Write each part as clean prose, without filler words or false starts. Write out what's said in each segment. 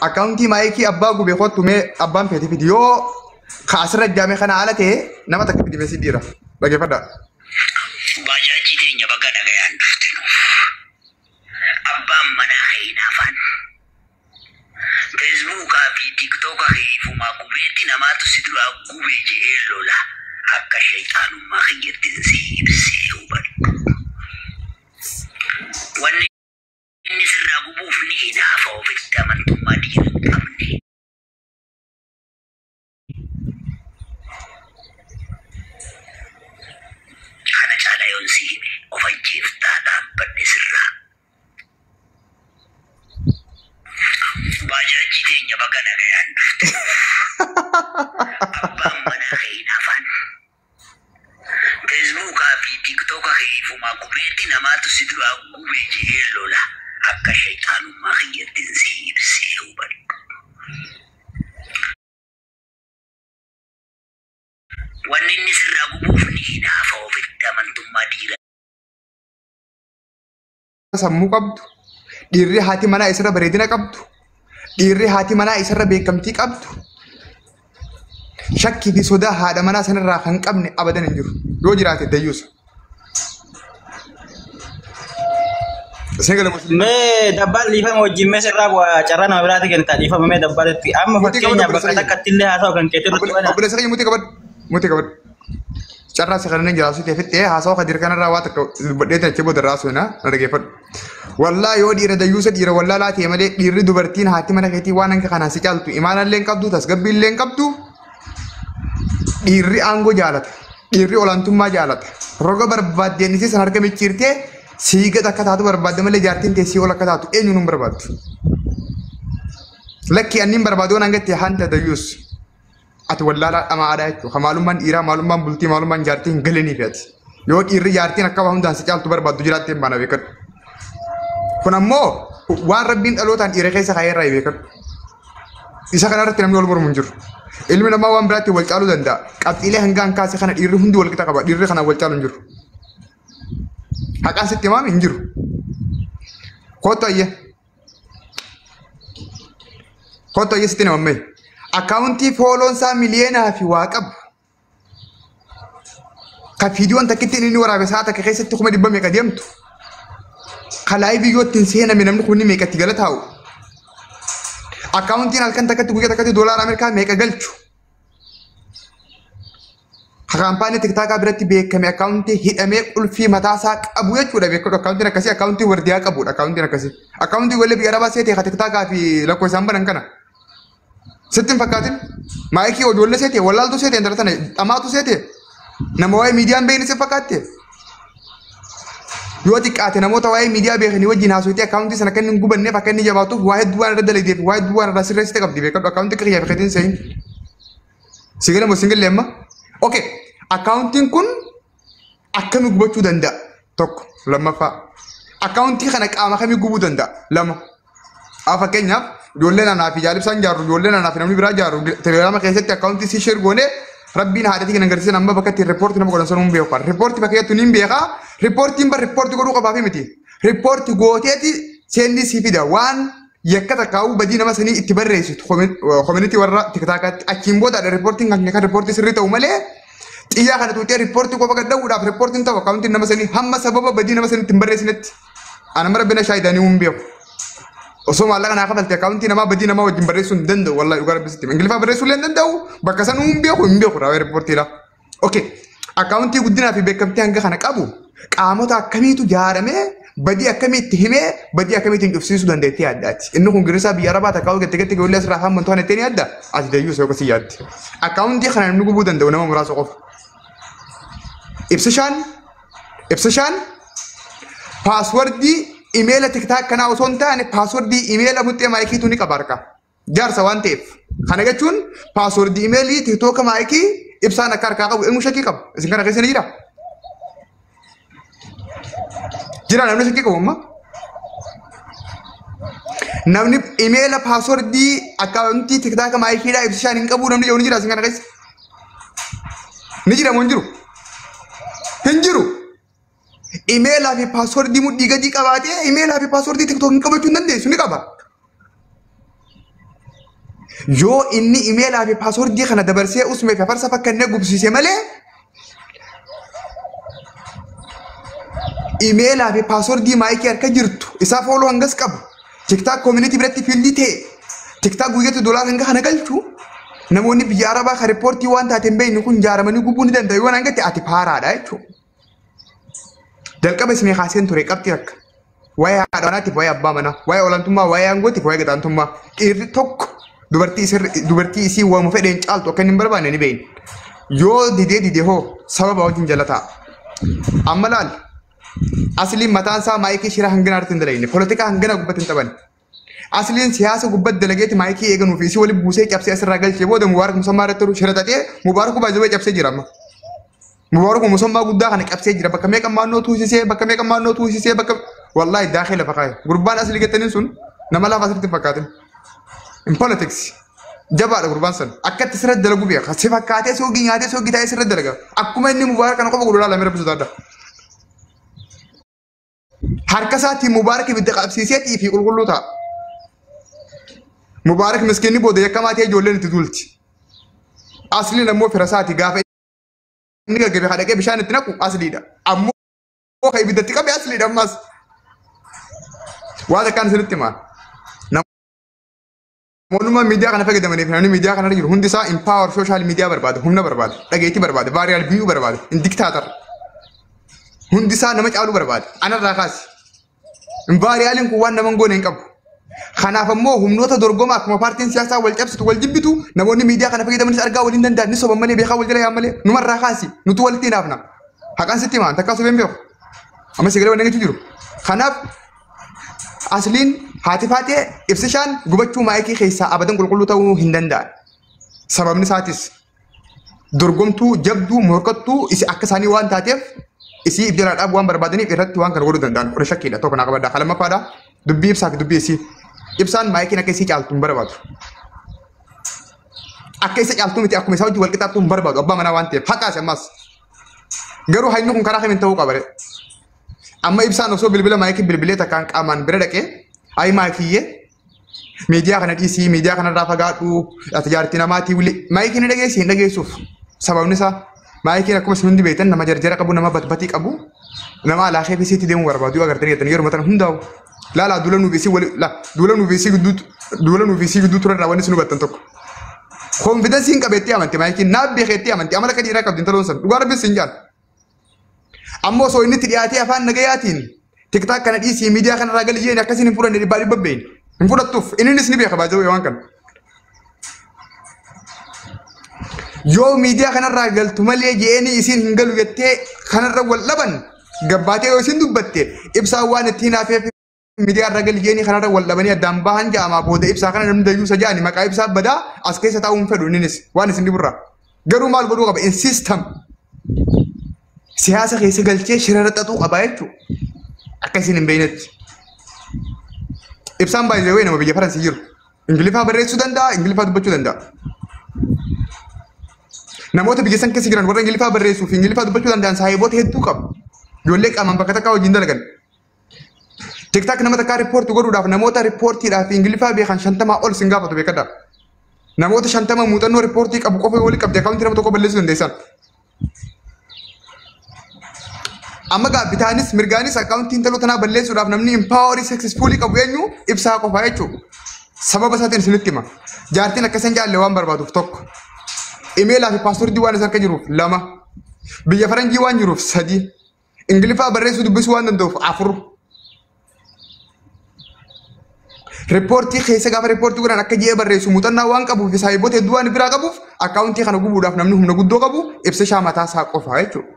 Akkaawuntii maayikii abbaa gube kottu mee abbaan feete fidi yoo kaasirra jaame kana haala ta'e nama takka fidi mee si dhiira. Dhaggeeffadhaa. Baajaajii teenya baga nagayaan dhufte nuuf. Abbaan manaa kee hinaafaan. Feesbuukaa fi tiktooka kee ifumaa gubeetti namaatu si duraa gube je'ee lola. Akka shayxaanummaa kiyyatti si ibsee hubadhu. Wanni inni sirraa gubuuf ni hinaafa ofitti amantummaa dhiira hin qabne. Kana caalaa yoon si hime of ajjeeftaa dhaabbadhe sirraa. Baajaajii teenya baga nagayaan dhufte. Abbaan manaa kee hinaafaan. Feesbuukaa fi tiktooka kee ifumaa gubeetti namaatu si duraa gube je'ee lola. Akka shayxaanummaa kiyyatti si ibsee hubadhu. Wanni inni sirraa gubuuf ni hinaafa ofitti amantummaa dhiira. Sammuu qabdu, dhiirri haati manaa isarra bareedina qabdu, dhiirri haati manaa isarra beekamtii qabdu, shakkii fi sodaa haadha manaa sanarraa kan qabne abadan hin jiru. Yoo jiraate dayyuusa. Isin gala musliima. Mee dabbaan dhiifama wajjin mee sirraa bu'aa carraa nama biraati kennita dhiifama mee dabbaaletti amma Mutii qabadhu fakkeenyaaf obboleessa bakka keenya. takkatti illee haasa'u kan keetti irratti bana. Obboleessa keenya mutii qabadhu. Mutii qabadhu. Carraa si kanneen jiraatu ta'e fixee haasawaa kadir kanarraa waa takka dubbadhee achi booda irraa haasofna na dhaggeeffadhu. Wallaa yoo dhiira dayyuusa dhiira wallaalaa ta'e malee dhiirri dubartiin haati mana keetii waan hanga kanaan si caaltu imaanallee hin qabdu tasgabbii illee hin qabdu dhiirri aangoo jaalata dhiirri olaantummaa jaalata roga barbaaddeen isii san harka micciirtee sii gad akka taatu barbaadde malee jaartiin tee sii ol akka taatu eenyuun hin barbaaddu. Lakki anniin barbaadu waan hanga ta'e hanta dayyuus ati wallaalaa dhamaadhaa jechuudha. Maalummaan dhiiraa maalummaan bultii maalummaan jaartii hin galiniif ati. Yoo dhiirri jaartiin akka waa hundaan si caaltu barbaaddu jiraattee hin baana beekadhu. Kun ammoo waan rabbiin dhalootaan dhiira keessa kaa'ee irraa beekadhu. Isa kanarratti namni wal mormu hin jiru. Ilmi namaa waan biraatti wal caaluu danda'a. Qabxiilee hanga hankaase kana dhiirri hundi wal qixa qaba. Dhiirri kanaan wal caalu hin jiru. Haqaan sitti himaame hin jiru. Kottu ayyee. Kottu ayyee sitti himamme. Akkaawuntii fooloon isaa miliyeenaa fi waa qabu. Ka fiidiyoon takkitti inni waraabe sa'a takka keessatti 100,000 meeqa deemtu. Ka laayivii yoo ittiin seename namni kumni meeqa itti gala taa'u. Akkaawuntiin halkan takkatti guyyaa takkatti doolaara Ameerikaa meeqa galchu. Ka kaampaanii tiktaakaa biratti beekame akkaawuntii hidhamee qulfii mataasaa qabu jechuudha beekadhu. Akkaawuntiin akkasii akkaawuntii wardiyaa qabudha akkaawuntiin akkasii. Akkaawuntii wallee biyya arabaa seetee ka tiktaakaa fi lakkoo isaan banan kana. Sitti hin fakkaatin. Maayikii ijoollee seetee wallaaltuu seetee intala tana dhamaatu seetee nama waa'ee miidiyaa hin beekne si fakkaatte. Yoo xiqqaate namoota waa'ee miidiyaa beekanii wajjin haasofitee akkaawuntii sana akka inni hin gubanneef akka inni jabaatuuf waa hedduu waan irra dalageef waa hedduu waan irraa sirreessite qabdi beekadhu akkaawuntii akka kiyyaa fi keetiin seeyin. Si gala moo sin galle amma? Okay. Akkaawuntiin kun akkami gubachuu danda'a? Tokko lammaffaa. Akkaawuntii kana qaama kamii gubuu danda'a? Lama. Haa fakkeenyaaf ijoolleen anaa fi jaalibsaan jaarru ijoolleen anaa fi namni biraa jaarru telegiraama keessatti akkaawuntii si sheer goone rabbiin haadhatii kan agarsiisan amma bakka ittiin riippoortii nama godhan sun hin beeku. Riippoortii bakka jettu ni hin beekaa. Riippoortiin bar riippoortii godhuu qofaaf miti. Riippoortii gooteeti seenni si fida waan yakka takkaa'uu badii nama sanii itti barreessitu koominitii warra tiktaakaatti achiin boodaadha riippoortiin kan kan riippoortii sirrii ta'u malee xiyyaa kana tuutee riippoortii qofa gad dha'uudhaaf riippoortiin ta'u akkaawuntiin nama sanii hamma sababa badii nama sanii ittiin barreessinetti. Ana mara bina shaayidanii hin beeku. Osoo maallaqa naa kafalte akkaawuntii namaa badii namaa wajjin barreessuu hin danda'u wallahi dhugaa rabbi sitti. Ingiliffaa barreessuu illee hin danda'u bakka sanuu hin beeku hin beeku raawwee riippoortiidha. Okay. Akkaawuntii guddinaa fi beekamtii hanga kana qabu qaamota akkamiitu jaaramee badii akkamii itti himee badii akkamiitiin cufsiisuu dandeettii addaati. Inni kun girrisaa biyya arabaa takka gatti gatti ijoollee asirraa hammantu kana ittiin yaadda ati dayyuu isa yookaan si yaaddi. Akkaawuntii kana namni gubuu danda'u nama muraasa qofa. Ibsishaan paaswordii imeela tiktaak kanaa osoo hin taane paaswordii imeela muxxee maayikiitu ni qaba harka. Jaarsa waan ta'eef. Kana jechuun paaswordii imeelii tiktooka maayikii ibsaan akka harkaa qabu eenyu shakkii qaba. Isin kana keessa ni jira. Jira namni shakkii qabu amma. Namni imeela paaswordii akkaawuntii tiktaaka maayikiidhaa ibsishaan hin qabu namni jedhu ni jira isin kana keessa. Ni jira moo hin jiru? Hin jiru. Imeelaa fi paaswordii mudhii gadii qabaatee imeelaa fi paaswordii tiktook hin qabachuu hin dandeessu ni qaba. Yoo inni imeelaa fi paaswordii kana dabarsee usmee fi afarsa fakkannee gubsiise malee imeelaa fi paaswordii maayikii harka jirtu isaa fooloo hangas qabu. TikTok community biratti fiildii ta'e TikTok guyyaatti doolaara hanga kana galchu namoonni biyya Arabaa kan riippoortii waan taate hin beekne kun jaaramanii gubuu ni danda'u yoo hangatti ati paaraadha jechuudha. Jalqaba isinii kaaseen ture qabxii akka waa'ee haadha manaatiif waa'ee abbaa manaa waa'ee olaantummaa waa'ee aangootiif waa'ee gadaantummaa dhiirri tokko dubartii isii waamu fedheen caaltu akka inni hin barbaanne ni beekna. Yoo didee dide hoo sababa wajjin jala ta'a. Amma laal asliin mataan isaa maayikii shira hangana irratti hin dalagne polotikaa hangana gubbatti hin taphanne. Asliin siyaasa gubbatti dalageeti maayikii eeganuu fi isii waliin buusee cabsee asirraa galchee booda Mubaarak Musammaa irratti shira xaxee Mubaarak baay'ee cabsee jira amma. Mubaarak Musammaa guddaa kana cabsee jira bakka meeqa maannoo tuusisee bakka meeqa maannoo tuusisee bakka wallaahi daakee lafa kaa'e gurbaan asli gattaniin sun nama lafa asirratti hin fakkaatin. In politics jabaadha gurbaan sun akkatti sirra dalagu beeka si fakkaatee soogii nyaatee soogii taa'ee sirra dalaga akkuma inni Mubaarak kana qofa godhu laalamee rabbi sodaadha. Harka isaatiin Mubaarak ibidda qabsiisee fi qulqulluu ta'a. Mubaarak miskiinni booda yakkamaa ta'e ijoolleen itti tuulti. Asliin ammoo fira isaati gaafa inni gaggabe kadhaqee bishaan itti naqu asliidha. Ammoo kan ibiddatti qabe asliidha ammas. Waan akkaan isinitti himaa. Namoonni miidiyaa kana fayyadamaniif namni miidiyaa kana jiru hundi isaa empower social media barbaada, humna barbaada, dhageettii barbaada, viral view barbaada, dictator. Hundi isaa nama caaluu barbaada. Anarraa kaasi. Viraliin kun waan nama hin goone hin qabu. Kanaaf ammoo humnoota dorgomaa akkuma paartiin siyaasaa wal cabsitu wal jibbitu namoonni miidiyaa kana fayyadamanis argaa waliin danda'an ni soban malee beekaa wal jala yaa'an malee numarraa kaasi nutu walitti hinaafna. Haqaan sitti himaa takkaa sobeen beeku. Amma sagalee waan dhaggeeffachuu jiru. Kanaaf asliin haati faatee ibsishaan gubachuu maayikii keessaa abadan qulqulluu ta'uu hin danda'an. Sababni isaatis dorgomtuu jabduu morkattuu isi akka isaanii waan taateef isii if jalaa dhaabu waan barbaadaniif irratti waan kana godhuu danda'an. Kudha shakkiidha tokko naa qabaddaa. Lammaffaadha dubbii ibsaa fi dubbii isii. Ibsaan maayikiin akka isii caaltu hin barbaadu. Akka isa caaltu miti akkuma isaa wajjin wal qixaattu hin barbaadu abbaa manaa waan ta'eef haqaas ammas. Garuu hayni kun karaa kamiin ta'uu qaba ree? Amma ibsaan osoo bilbila maayikii bilbilee takkaan qaamaan bira dhaqee ayi maayikiyyee miidiyaa kana dhiisii miidiyaa kanarraa fagaadhu ati jaartii namaatii wili maayikiin ni dhageessi hin dhageessuuf sababni isaa maayikiin akkuma isin hundi beektan nama jarjara qabu nama batbatii qabu nama alaa keefisiitti deemuu barbaadu yoo agartanii jettan yeroo matan hundaa'u laalaa duula nuuf isii wali la duula nuuf isii gidduu duula nuuf isii gidduu turarraa wanni isin hubattan tokko. Konfidensiin qabeetti amanti maayikiin naaf beekeetti amanti amala akka dhiiraa qabdi intaloon san dhugaa rabbis hin jaal. Ammoo osoo inni itti dhiyaatee afaan nagayaatiin TikTok kana dhiisii miidiyaa kanarraa gali jeen akkasiin hin fudhanne dhibbaa dhibba beeyne. Hin fudhattuuf innis ni beeka baay'ee waan kana. Yoo miidiyaa kanarraa galtu malee jeeni isiin hin galu jettee kanarra wal dhaban gabbaatee yoo isiin dubbatte ibsaan waan ittiin hafeef miidiyaa irra gali jeeni kanarra wal dhabanii addaan bahan ja'amaa booda ibsaa kana namni dayyuu isa ja'ani maqaa ibsaa badaa as keessa taa'uu hin fedhu innis waan isin dhiburraa. Garuu maal godhuu qaba in system siyaasa keessa galchee shirara xaxuu qaba jechuudha. Akka isin hin beeknetti. Ibsaan baay'ee nama biyya Faransii jiru. Ingiliffaa barreessuu danda'a, Ingiliffaa dubbachuu danda'a. Namoota biyya san keessa jiran warra Ingiliffaa barreessuu fi Ingiliffaa dubbachuu danda'an saahiboota hedduu qabu. Ijoollee qaamaan bakka takkaa wajjin dalagan. TikTok nama takkaa riippoortii godhuudhaaf namoota riippoortiidhaaf Ingiliffaa beekan 50 ol sin gaafatu beekadha. Namoota 50 muuxannoo riippoortii qabu qofa yoo walitti qabde akkaawuntii nama tokko balleessuu dandeessan. Amma gaa bitaanis mirgaanis akkaawuntii intaloo tanaa balleessuudhaaf namni impaawarii successfully qabu eenyu ibsaa qofa jechuudha. Sababa isaatiin isinitti hima. Jaartiin akka isan jaalle waan barbaaduuf tokko. Imeelaa fi paaswordii waan isa harka jiruuf lama. Biyya faranjii waan jiruuf sadi. Ingiliffaa barreessuu dubbisuu waan danda'uuf afur. Riippoortii keessa gaafa riippoortii godhan akka ji'ee barreessu muuxannaa waan qabuuf fi saahiboota hedduu waan biraa qabuuf akkaawuntii kana gubuudhaaf namni humna guddoo qabu ibsa mataa isaa qofa jechuudha.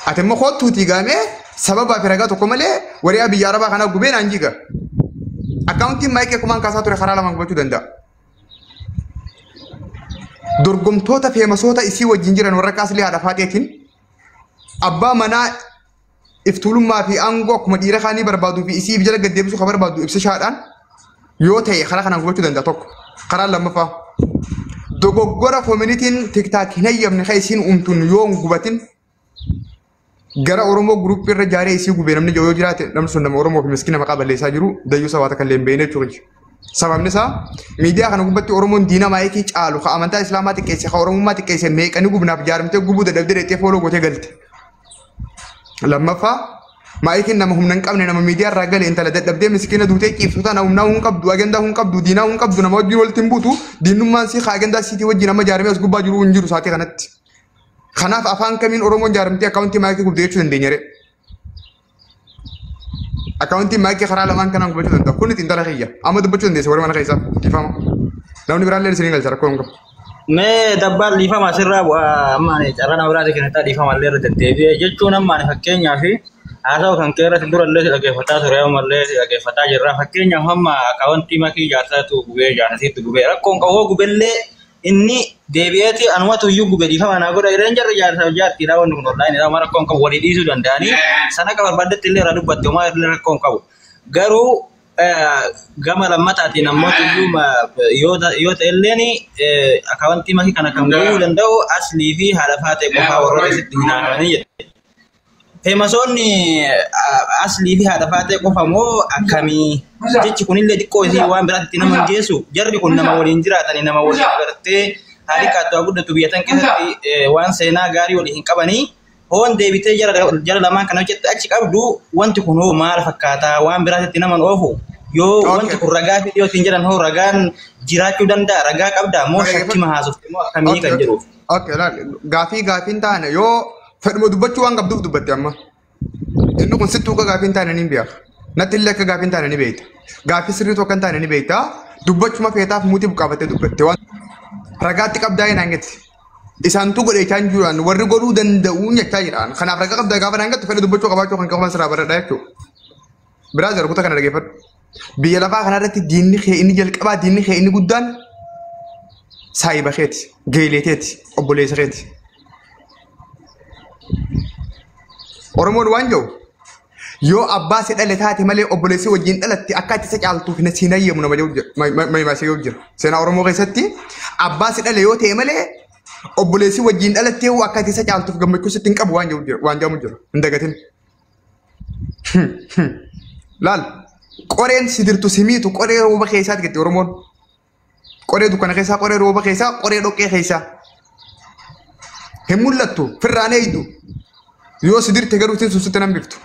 Ati immoo kottuutii gaamee sababaa fi ragaa tokko malee wariyaa biyya arabaa kanaa gubee naan jiga. Akkaawuntiin maayikii akkumaan kaasaa ture karaa lamaan gubachuu danda'a. Dorgomtoota feemasoota isii wajjin jiran warra kaaslee haadha faateetiin abbaa manaa iftuulummaa fi aangoo akkuma dhiira kaanii barbaaduu fi isii jala gad deebisuu kan barbaadu ibsa shaadhaan yoo ta'e karaa kanaan gubachuu danda'a tokko. Karaa lammaffaa dogoggora koominitiin TikTok hin hayyamne kan isiin uumtuun yoo hin gubatin Gara Oromoo guruppii irra jaaree isii gubee namni yoo jiraate namni sun nama Oromoo fi miskiina maqaa balleessaa jiru dayyuu sabaata kan leen beekne jechuudha. Sababni isaa miidiyaa kana gubbatti Oromoon diina maayikii caalu ka amantaa Islaamaa xiqqeesse ka Oromummaa xiqqeesse meeqanii gubnaaf jaaramtee gubuu dadhabdee dheettee fooloo gootee galte. Lammaffaa maayikiin nama humna hin qabne nama miidiyaa irraa gale intala dadhabdee miskiina duutee ciibsu tana humnaa hin qabdu agendaa hin qabdu diinaa hin qabdu nama wajjin walitti hin buutu diinummaan sii ka agendaa siitii wajjin amma jaaramee as gubbaa jiru hin jiru saatii kanatti. Kanaaf afaan kamiin Oromoon jaaramtee akkaawuntii maayikii gubdee jechuu dandeenya ree. Akkaawuntii maayikii karaa lamaan kanaan gubachuu danda'a. Kun intala kiyya. Amma dubbachuu dandeessa warra mana keessaa. Dhiifama. Namni biraallee isin galcha rakkoo hin qabu. Mee dabbaan dhiifama asirraa bu'aa amma ani carraa nama biraati kennitaa dhiifama illee irra deddeebi'ee jechuun amma ani fakkeenyaaf haasawaa kan kee irratti dura illee si dhaggeeffataa ture amma illee si dhaggeeffataa jirra. Fakkeenyaaf amma akkaawuntii makii jaarsaatu gubee jaarsasiitti gubee rakkoon qawwoo gubellee inni deebi'eeti anumatu iyyuu gube dhiifama naa godha jedheen jarri jaarsa jaartiidha wanni kun onlaayiniidha homaa rakkoon qabu walii dhiisuu danda'anii sana akka barbaaddetti illee irraa dubbatte homaa illee rakkoon qabu. Garuu gama lammataatiin ammoo iyyuu yoo ta'e illeen akkaawuntii makii kana kan gubuu danda'u aslii fi haadha faatee qofaa warra keessatti hin haafamanii jedhe. Feemasoonni aslii fi haadha faatee qofa moo akkamii? Jechi kunillee xiqqoo isii waan biraatti nama hin geessu. Jarri kun nama waliin jiraatanii nama waliin agartee haalli kaattu haa guddatu biyya tan keessatti waan seenaa gaarii walii hin qabanii. Hoon deebitee jara lamaan kana hojjette achi qabdu wanti kun hoo maal fakkaata waan biraatti nama hin oofu. Yoo wanti kun ragaa fi dhiyootiin jedhan hoo ragaan jiraachuu danda'a ragaa qabdaa moo shakkima haasofte moo akkamii kan jedhuuf. Okay, laal gaafii gaafiin taane yoo fedhuma dubbachuu waan qabduuf dubbatte amma. Inni kun sittuu akka gaafiin taane ni beeka. Natti illee akka gaafiin taane ni beekta. Gaafii sirriitu akka hin taane ni beekta. Dubbachuma feetaaf muutii buqqaafattee dubbatte waan ragaatti qabdaa hin hangetti. Isaantu godhe jechaa hin jiran warri godhuu danda'u jechaa jiran. Kanaaf ragaa qabdaa gaafa hangattu fedha dubbachuu qabaachuu kan qaban sirraa baradhaa jechuudha. Biraa jira kutaa kana dhaggeeffadhu. Biyya lafaa kanarratti diinni kee inni jalqabaa diinni kee inni guddaan saayiba keeti, geeleteeti, obboleessa keeti. Oromoon waan jedhu yoo abbaa si dhale taate malee obboleessi wajjin dhalatte akka ati isa caaltuuf na siin hayyamu nama jedhu mayimaasee jedhu jira. Seenaa Oromoo keessatti abbaa si dhale yoo ta'e malee obboleessi wajjin dhalattee akka ati isa caaltuuf gammachuu sitti hin qabu waan jedhu jira waan jedhamu jira. Hin dagatin. Laal qoreen si dirtu si miitu qoree rooba keessaati jetti Oromoon. Qoree dukkana keessaa qoree rooba keessaa qoree dhoqqee keessaa. Hin mul'attu firraan eeydu. Yoo si dirte garuu isin sun sitti nan biftu.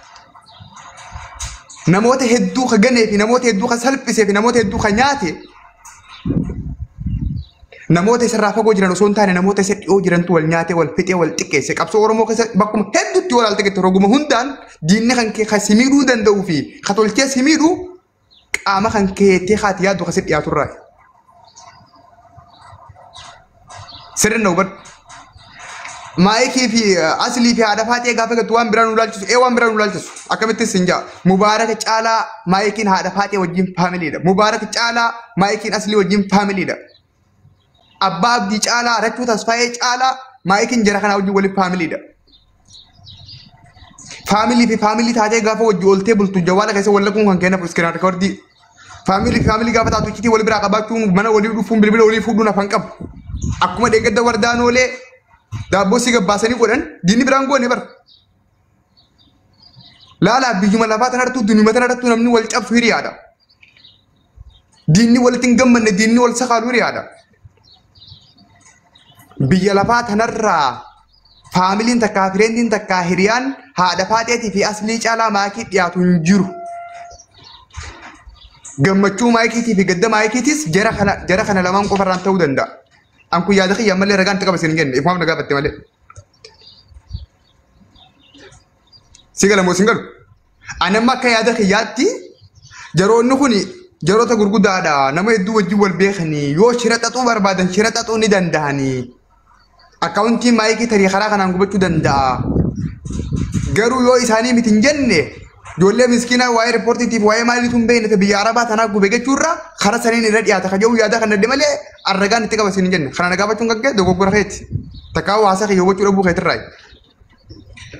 Namoota hedduu ka ganee fi namoota hedduu ka salphisee fi namoota hedduu ka nyaate namoota isarraa fagoo jiran osoo hin taane namoota isa dhiyoo jirantu wal nyaatee wal fixee wal xiqqeesse qabsoo Oromoo keessa bakkuma hedduutti wal alta roguma hundaan diinni kan kee ka si miidhuu danda'uu fi ka tolchee si miidhuu qaama kan keettee haati yaaddu ka si dhiyaaturraa. Sirri na hubadhu. Maayikii fi aslii fi haadha faatee gaafa gattu waan biraa nu ilaalchisu ee waan biraa nu ilaalchisu akkamittis sin jaa Mubaaraka caalaa maayikiin haadha faatee wajjin faamiliidha. Mubaaraka caalaa maayikiin aslii wajjin faamiliidha. Abbaa Abdii caalaa Rachuu Tasfaayee caalaa maayikiin jara kanaa wajjin waliin faamiliidha. Faamilii fi faamilii taatee gaafa wajji ooltee bultu jawaala keessa wallaquun kan kennafu iskiraan rikoordii. Faamilii fi faamilii gaafa taatu iccitii wal biraa qabaachuun mana walii dhufuun bilbila walii fuudhuun afaan qabu. Akkuma deeggadda wardaan oolee daabboo si gabbaasanii godhan diinni biraan goone bara. Laalaa biyyuma lafaa tanarrattuu dunyuma tanarrattuu namni wal cabsu hiriyaadha. Diinni walitti hin gammanne diinni wal sakaalu hiriyaadha. Biyya lafaa tanarraa faamiliin takkaa fireendiin takkaa hiriyaan haadha faaxeetii fi aslii caalaa maakii dhiyaatu hin jiru. Gammachuu maayikiitii fi gadda maayikiitiis jara kana lamaan qofarraan ta'uu danda'a. An kun yaada kiyya malee ragaan itti qaba isin hin jenne ifumaaf na gaafatte malee. Si gala moo sin galu? Ani amma akka yaada kiyyaatti jaroonni kun jaroota gurguddaadha. Nama hedduu wajjin wal beekanii yoo shira xaxuu barbaadan shira xaxuu ni danda'anii. Akkaawuntiin maayikii tarii karaa kanaan gubachuu danda'a. Garuu yoo isaanii miti hin jenne ijoollee miskiinaa waa'ee riippoortiitiif waa'ee maaliitu hin beekne biyya Arabaa tanaa gube jechuurra karaa saniin irra dhiyaata kan jedhu yaada kan dadde malee arragaan itti qaba isin hin jenne. Kana na gaafachuun gaggee dogoggora keeti. Takkaa hawaasaa kiyya hubachuu dhabuu keetirraa.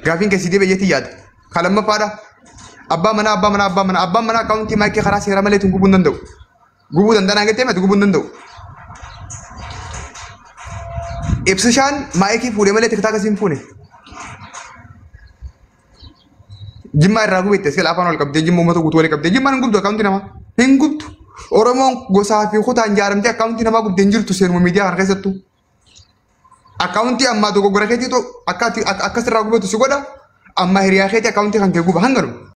Gaafiin keessi deebi'ee jetti yaada. Kan lammaffaadha. Abbaa manaa abbaa manaa abbaa manaa abbaan manaa akkaawuntii maayikii karaa seera malee tun gubuu hin danda'u. Gubuu danda'an jettee mati gubuu hin danda'u. Ibsishaan maayikii fuudhee malee tiktaaka siin fuune. Jimmaa irraa gubette sila afaan ol qabdee jimma uummata guutuu walii qabdee jimmaan hin gubdu akkaawuntii namaa hin gubdu. Oromoon gosaa fi kutaan ijaaramtee akkaawuntii namaa gubdee hin jirtu seenuma miidiyaa kana keessattuu. Akkaawuntii ammaa dogoggora keetiitu akka akkas irraa gubatu si godha, amma hiriyaa keetii akkaawuntii kan kee guba hanganuma.